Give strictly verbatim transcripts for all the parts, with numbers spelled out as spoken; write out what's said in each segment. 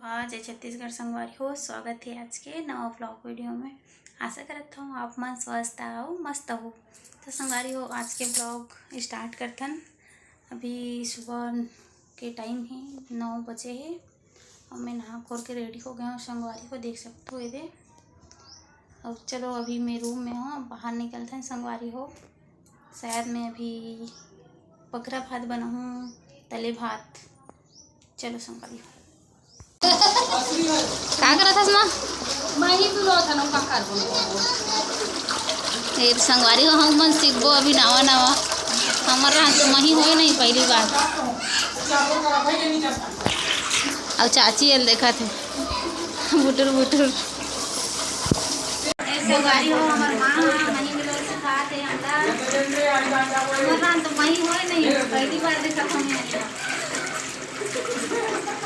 जय छत्तीसगढ़ संगवारी हो, स्वागत हे आज के नवा vlog video में। आशा करत हूँ आप मन स्वस्थ अउ मस्त हो। तो संगवारी हो, आज के vlog start करथन। अभी सुबह के time हे, नौ बजे हे अउ मैं नहा खोर के ready हो गया हूँ। संगवारी हो देख सकते हो एदे। अब चलो, अभी मैं room में हूँ, बाहर निकलथन संगवारी हो। शायद मैं अभी पकरा भात बनाहूँ, तले भात। चलो संगवारी हो। का करत हस माँ? मही बिलोत हन, का करबो? ए संगवारी हो, हम मन सीखबो अभी नवा नवा। हमर रहन तो मही होए नहीं पहली बार। अउ चाची एल देखत हे बुटुर बुटुर। ए संगवारी हो, हमर माँ मही बिलोत सिखात हे हमला। हमर रहन तो मही होए नहीं, पहली बार देखत हन।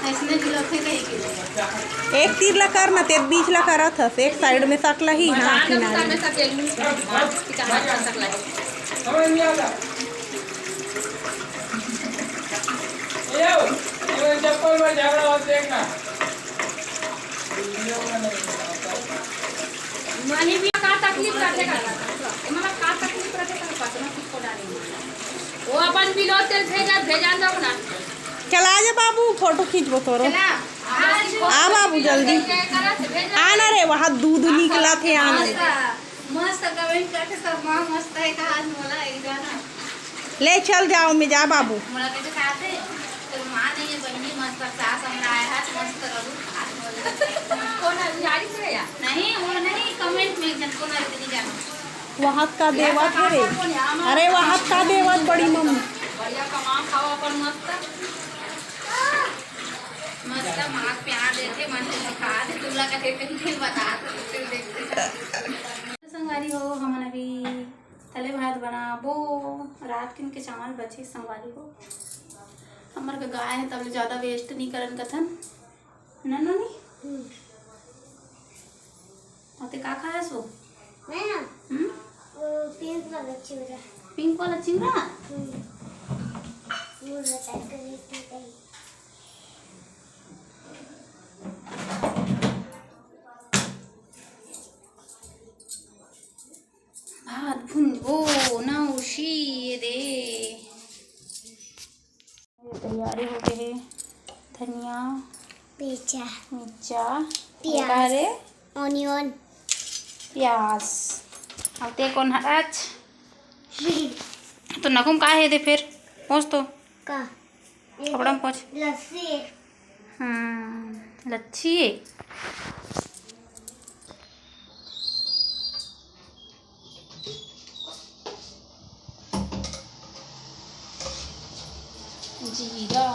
अइसने बिलोथे कहिके। एक तीर ला कर ना, तें बीच ला करत हस, एक side में सकला ही, हाँ, किनारे। चप्पल में झगड़ा होत देखना। मनी भी का तकलीफ रथे का? मतलब का तकलीफ रथे का? पतना किसको डाले? वो अपन बिलो तेल भेजा, भेजा दो ना। चला जा बाबू, photo खींचबो तोरो। चला। आ बाबू, जल्दी। आ ना रे, वहाँ दूध निकलत हे, आ ना रे। मस्त, मस्त comment करके सब माँ मस्त है, कहा आज बोला एक जाना। ले चल जाओ, मैं जा बाबू। मोला कैसे खाते? तो माँ नहीं है, बहनी मस्त, सास हमरा आया है, मस्त रहू, आज बोला। कौन है? उजाड़ी से है या? नहीं, वो नहीं, comment में एक जन कौन है, इतनी जाना। वहाँ का देवत है रे। अरे, वहाँ का देवत बड़ी मम्मी। बढ़िया कमा खाओ अपन मस्त। मस्त माँ प्यार देथे, मस्त सिखा दे, तुला का देते नहीं बता, तो फिर देखते। संगवारी हो, हमन अभी तले भात बनाबो। रात किन के चावल बचे संगवारी हो। हमर के गाय है, तब ले ज्यादा waste नहीं करन कथन। ना, ना, नहीं। हम्म। अउ तें का खाए हस वो? मैं ना, हम्म? वो pink वाला चिवड़ा। Pink वाला चिवड़ा? हम्म। वो बताया कर लेती है। भात भुंजबो ना उसी, ये दे। ये तैयारी हो गए हे। धनिया, मिर्चा। मिर्चा, प्याज। ये का रे? Onion। प्याज। अब तें कौन हरच? तो नकुम का हे दे फिर? पोंछ तो। का? कपड़ा में पोंछ। लस्सी। हम्म, लच्छी हे। जीरा।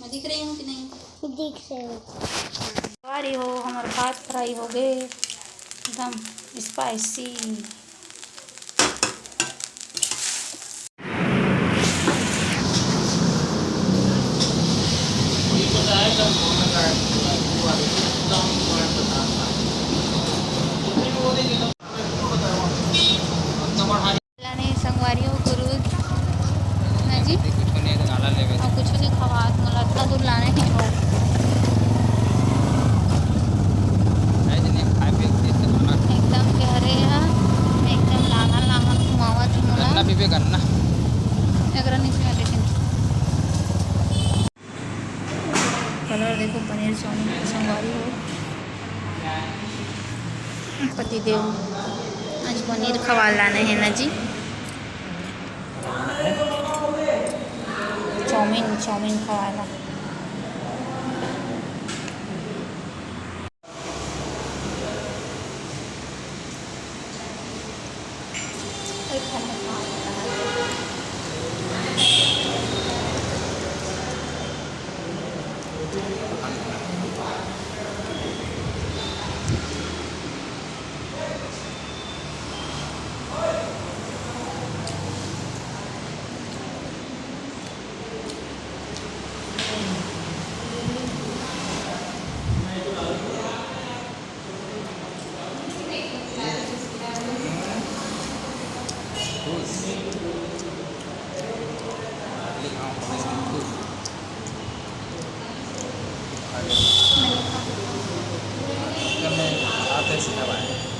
मैं दिख रही हूँ कि नहीं? दिख रहे हो। अरे हो, हमर भात fry हो गए, एकदम spicy। लाने संगवारी हो गुरुज। ना जी? कुछ नहीं, तो गाला लेवे। अउ कुछ नहीं खवात, मोला अतना दूर लाने हे हो। नहीं जी, नहीं, खाए पिए के चीज तो खाना। एकदम गहरे हे, एकदम लांघन लांघन घुमावत हे मोला। गन्ना पीबे, गन्ना। एकरा नीचे में लेकिन colour देखो, पनीर चाउमीन के संगवारी हो। पतिदेव आज पनीर खवा लाने हे ना जी। चाउमीन, चाउमीन खवाए ला। आजकल मैं आते सीधा बाहर।